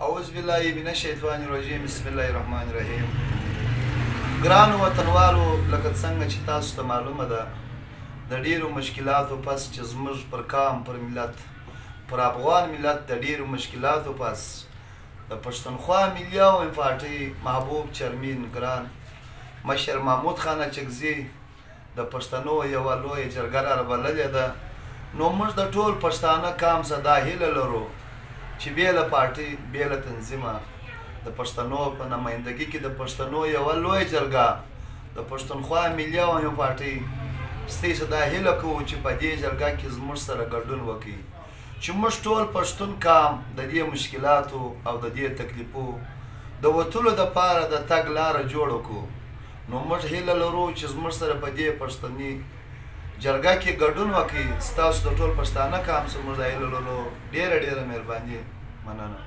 اعوذ بالله من الشیطان الرجیم، بسم الله الرحمن الرحیم. ګرانو وطنوالو، لکه څنګه چې تاسو ته معلومه ده، د ډیرو مشکلاتو پس چې زموږ پر قام، پر ملت، پر افغان ملت د ډیرو مشکلاتو پس د پښتونخوا ملي عوامي پارټۍ محبوب چرمین ګران مشر محمود خان اچکزي د پښتنو یوه لویه جرګه را بللې ده، نو موږ د ټول پښتانه قام څخه دا هیله لرو چې بې له پارټۍ، بې له تنظیمه د پښتنو په نمایندګي کې د پښتنو یوه لویه جرګه د پښتونخوا ملي عوامي پارټۍ ستاسو دا هیله کوو چې په دې جرګه کې زموږ سره ګډون وکړي، چې موږ ټول پښتون قام د دې مشکلاتو او د دې تکلیفو د وتلو دپاره د تګ لاره جوړه کړو. نو موږ هیله لرو چې زموږ سره په دې پښتني جرګه کې ګډون وکړئ. ستاسو د ټول پښتانه قام څخه موږ دا هیله لرو. ډېره ډېره مهرباني، مننه.